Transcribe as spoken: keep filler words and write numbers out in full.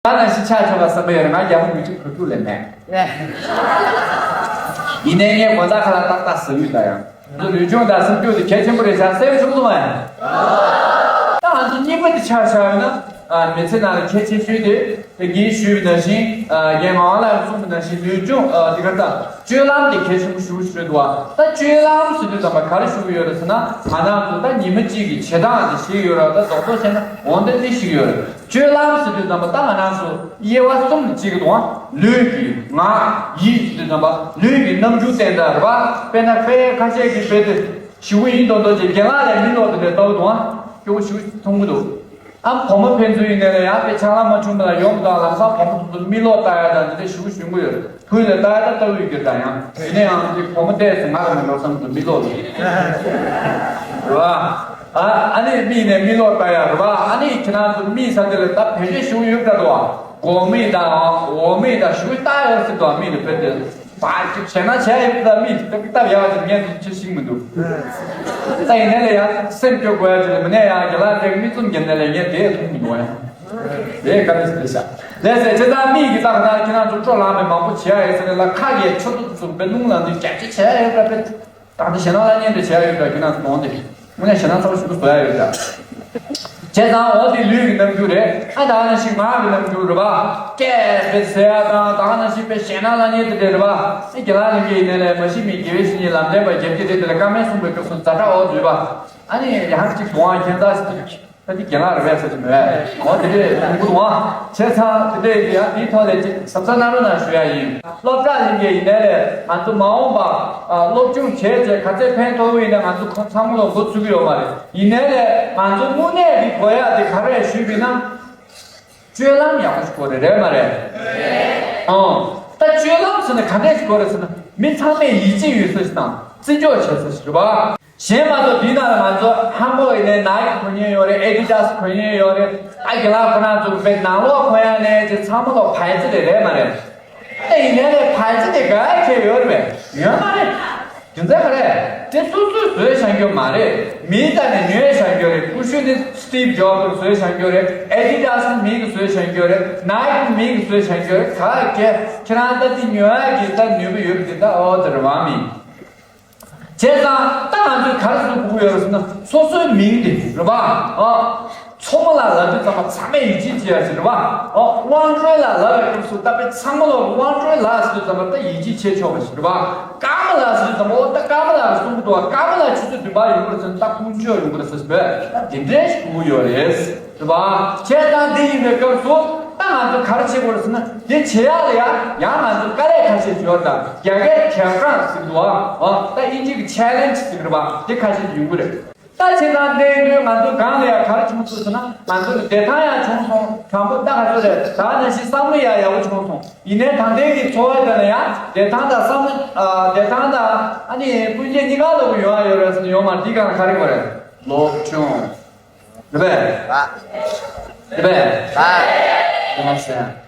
ད་ནང་བཞིན་ཆ་ཆོག་པ་བསམ་པ་ཡོད་རེད། ང་རྒྱ་མོ་ཉི་ཤུ་དགུ་ཅུ་ལས་མེད། ཡིན་ནའི་ངས་དགོང་དག་ཁ་ལག་ཏག་ཏག་ཟ་གི་ཡོད་ད་ཡང་། ལུས་སྦྱོང་དང་སེམས་སྐྱོ་དེ་གལ་ཆེན་པོ་རེད་ཤག་སེམས་ཆུང་ལོ་མ་ཡིན། ད་ང་ཚོ་གཉིས་པ་དེ་ཆ་བཞག་ཡོད་ན། མི་ཚེ་ནང་ལ་གལ་ཆེ་ཤོས་དེ། དེ་གིན་ཞུས་པ་ནང་བཞིན། རྒན་ངག་དབང་ལགས་གསུངས་པ་ནང་བཞིན་ལུས་སྦྱོང་། དེ་ག་ད་སྤྱོད་ལམ་དེ་གལ་ཆེན་པོ་ཞེ་པོ་ཞིག་རེད་འདུག་བ། ད་སྤྱོད་ལམ་ཟེར་དུས་ཙམ་པ་ག་རེ་ཞུ་གི་ཡོད་རེད་ཟེར་ན། ང་རང་ཚོ་ད་ཉི་མ་གཅིག་གི་བྱེད་སྟངས་དེ་ཤེས་ཡོད་རེད། ད་རྡོག་རྡོག་བཤད་ན་འོ་འདི་འདི་ཞིག་ཡོད་རེད། སྤྱོད་ལམ་ཟེར་དུས་ཙམ་པ་ད་ང་རང་ཚོ་དབྱེ་བ་གསུམ་ལ་ཕྱེ་གི་འདུག་བ། ལུས་ཀྱི་ངག་ཡིད་ཟེར་དུས་ཙམ་པ་ལུས་ཀྱི་རྣམ་འགྱུར་བསྟན་ད་རེད་བ། དཔེར་ན་དཔེ་ཁ་ཤས་ཀྱིས་དཔེ་དེ་ཞེ་པོ་ཡིན་མདོག་མདོག་ཅིག་རྒན་ལགས་ལ་མི་སློབ་དེ་འདྲ་ལྟ་བུ་འདུག་བ། སྐྱོ་བོ་ཞེ་པོ་མཐོང་གི་འདུག་ཨ་བུ་མོ་ཕན་ཚུན་ཡིན་ནའི་ལ་ཡང་དཔེ་ཆ་ལམ་མ་བྱུང་བ་ལ་ཡོང་དང་ལམ་སང་བུ་མོ་དེ་ཚོ་མི་སློབ་ལྟ་ཡ་དང་འདི་འདྲ་ཞེ་པོ་ཞུ་གི་ཡོད་རེད། བུ་ལ་ལྟ་ཡ་ད་ལྟ་བུ་ཡོད་ཀྱི་ད་ཡང་། ཡིན་ན་ཡང་འདི་བུ་མོ་བལྟས་སོང་ང་རང་གི་འགྲོ་བསམ་དུ་མི་སློབ་ལ། རེད་བ། ཨ་ཨ་ནི་མི་ནས་མི་སློབ་ལྟ་ཡ་རེད་བ། ཨ་ནི་ཁྱེད་རང་ཚོ་མི་ས་དེ་ལ་ད་བེད་སྤྱོད་ཞུ་ཡོད་ཀྱི་འདུག་བ། གོང་མི་དང་འོག་མི་དང་ཞུ་ལྟ་ཡོད་སྲིད་དོ། མི་ལ་བེད་སྤྱོད། བ་ཅིག་བྱས་ན་བྱས་ཡོད་ད་མི་ཅིག་སྟབས་ཡག་ཅིག་ངས་འདི་ཅི་ཤེས་མི་འདུག་ད་ཡིན་ནའི་ལ་ཡང་སེམས་སྐྱོ་དགོས་ཡ་ཅིག་ལ་མི་ནས་ཡང་རྒན་ལགས་དེ་མི་ཚུམ་རྒྱབ་ནའི་ལ་ངས་དེ་མཐོང་མི་འདུག་ཡ། དེ་ག་རེ་ཟེར་ཤག་ལས་ཟེར་ཇི་ལྟར་མིག་གིས་ལྟ་ན་ཁྱེད་རང་ཚོ་སྤྲོ་ལངས་པའི་མང་པོ་བྱས་ཡ་ཡིན་ཟེར་ནས་ལ་ཁ་གིས་ཆུ་ཚོད་ཚུགས་པའི་རླུང་ལངས་དུས་རྒྱབ་ཅིག་བྱས་ཡ་ཡོད་ད་པས། ད་ལྟ་ཞེ་ནང་ལ་གཉེན་དུ་བྱས་ཡོད་པ་ཁྱེད་རང་ཚོ་གདོང་དེ། དངོས་གནས་ཞེ་ནང་ཚ་པོ་ཞིག་ཏུ་བཟོ་ཡ་ཡོད་ཀྱང་། བྱས་ཙང་འོ་དེ་ལུས་ཀྱི་རྣམ་འགྱུར་རེད། ཨ་ད་ནང་བཞིན་ངག་གི་རྣམ་འགྱུར་རེད་པ། སྐད་དཔེ་ཟེར་ཡ་དང་ད་ནང་བཞིན་དཔེ་ཞེ་ནང་ལ་གཉེན་དུ་དེ་རེད་པ། ཨ་རྒན་ལགས་ལྷན་རྒྱས་ཡིན་ནའི་ལས་མ་གཞི་མི་དགེ་བའི་བཤེས་གཉེན་ལམ་བསྟན་པ་རྒྱབ་ཀྱི་རེད། དེ་ལ་བཀའ་མོལ་གསུངས་པའི་སྐབས་སུ་ཛ་དྲག་འོ་བཟོས་པ། ཨ་ནི་ཡང་གཅིག་གདོང་བ་ཁྱད་མཚར་ཞིག་ད་འདི་རྒན་ལགས་རེད་པས་ཟེར་གྱི་མེད། འོ་དེ་འདྲས་ཡོང་གི་འདུག་ཨང་། བྱས་ཙང་དེ་འདྲས་ཡིན་ཡང་དེའི་ཐོག་ལས་ཅིག་གཟབ་གཟབ་གནང་རོགས་གནང་ཞུ་ཡ་ཡིན། སློབ་གྲྭ་ཡིན་གྱི་ཡིན་ནའི་ལས་ང་ཚོ་མ་འོངས་པ་སློབ་སྦྱོང་བྱས་རྗེས་ག་ཚད་ཕན་ཐོགས་ཡིན་ན་ང་ཚོ་ཁོ་ཚང་མ་ལ་འགོ་ཚུགས་ཀྱི་ཡོད་མ་རེད། ཡིན་ནའི་ལས་ང་ཚོ་དངོས་གནས་ཀྱི་དགོས་ཡ་དེ་ག་རེ་ཞུས་པ་ཡིན་ན། སྤྱོད་ལམ་ཡག་པོ་ཞིག་དགོས་རེད། རེད་མ་རེད། ཨང་། ད་སྤྱོད་ལམ་ཟེར་ན་ག་འདྲས་ཞིག་དགོས་རེད་ཟེར་ན་མི་ཚང་མས་ཡིད་ཆེས་ཡོད་ས་ཞིག་དང་བརྩི་འཇོག་བྱེད་ས་ཞིག་རེད་པ། གཞན་མ་གཏོགས་འདི་ནང་ལ་ང་ཚོ་ཧམ་བོ་ཡིན་ནའི་ནའི་གི་གོན་མཁན་ཡོད་རེད། ཨེ་ཌི་ཌ་སི་གོན་མཁན་ཡོད་རེད། ཨ་རྒན་ལགས་ཁོ་རང་ཚོ་དཔེ་ནང་ལོགས་གོན་ཡ་ནས་ཅིག་ཚང་མ་ལོག་བལ་ཙེ་རེད། རེད་མ་རེད། ཨེ་ཡིན་ནའི་ལས་བལ་ཙེ་དེ་ག་ཁྱེད་ཡོད་རེད་པས། ཡོད་མ་རེད། རྒྱུ་མཚན་ག་རེད། དེ་སོ་སོས་བཟོས་བཞག་རྒྱུ་མ་རེད། མིའི་རྩ་ནས་ཉོས་བཞག་རྒྱུ་རེད། ཀུ་ཤུ་ནི་སི་ཊིབ་ཇོབ་གིས་བཟོས་བཞག་རྒྱུ་རེད། ཨེ་ཌི་ཌ་སི་ནི་མིང་གིས་བཟོས་བཞག་རྒྱུ་རེད། ནའི་གི་མིང་གིས་བཟོས་བཞག་རྒྱུ་རེད། ག་གེ་ཁྱེད་རང་ད་དེ་ཉོ་ཡ་གི་ད་ནུས་པ་ཡོད་པ་དེ་ད་ཨོ་དེ་རེད་བ་མིན། བྱས་ཙང་ད་ང་ཚོས་ག་རེ་བཟོ་དགོས་ཀྱི་ཡོད་རེད་ཟེར་ན་སོ་སོའི་མིང་དེ་རེད་བ། ཨ། མཚོ་མོ་ལ་ལབ་དུས་ཙམ་པ་ཚང་མས་ཡིད་ཆེས་བྱེད་ཡ་ཞིག་རེད་བ། ཨོ་དབང་སྒྲོན་ལ་ལབ་པའི་སྐབས་སུ་ད་དཔེ་ཚང་མ་ལོག་དབང་སྒྲོན་ལགས་ཟེར་དུས་ཙམ་པ་ད་ཡིད་ཆེས་བྱེད་ཆོག་པ་ཞིག་རེད་བ། ཀརྨ་ལགས་ཟེར་དུས་ཙམ་པ་ཨོ་ད་ཀརྨ་ལགས་ལ་གསུང་གི་འདུག་བ། ཀརྨ་ལགས་ཆུ་ཚོད་བདུན་པར་ཡོང་གི་རེད་ཟེར་ན་ད་དཀོན་མཆོག་ཡོང་གི་རེད་ཟེར་བས་ད་དེ་འདྲའི་ཞིག་དགོས་ཀྱི་ཡོད་རེད། རེད་བ། བྱས་ཙང་འདི་ཡིན་པའི་སྐབས་སུ་ད་ང་ཚོས་ག་རེ་བྱེད་དགོས་རེད་ཟེར་ན་དེ་བྱེད་ཡག་ལ་ཡང་ཡང་ང་ཚོས་དཀའ་ལས་ཁ་ཤས་ཡོད་དང་རྒྱ་སྐད་གལ་འགངས་ཟེར་གི་འདུག་བ། ཨོ་ད་དབྱིན་ཇི་གི་ཆེ་ལེན་ཇི་ཟེར་གི་རེད་བ། དེ་ཁ་ཤས་ཡོང་གི་རེད། ད་བྱས་ཙང་དེ་ཡིན་དུས་ང་ཚོ་སྒང་ལ་ཡང་ག་རེ་བྱུང་སོང་ཟེར་ན་ང་ཚོ་ལ་བདེ་ཐང་ཡང་བྱུང་སོང་། དྲང་པོ་ད་ག་ཚོད་རེད། ད་ནང་བཞིན་བསམ་བློ་ཡང་ཡག་པོ་བྱུང་སོང་། ཡིན་ནའི་ད་ལྟའི་གི་འཚོ་བ་དེ་ལ་ཡང་བདེ་ཐང་དང་བསམ་བློ་ཨ་བདེ་ཐང་དང་ཨ་ནི་ཀུན་སྤྱོད་གཉིས་ཀ་ལོག་གི་ཡོང་ཡ་ཡོད་རེད་ཟེར་ནས་ཡོང་མ་རེད། འདི་གང་ལ་ག་རེ་དགོས་རེད། སློབ་སྦྱོང་། རེད་པས། རེད་པས། ཡང་ཟེར།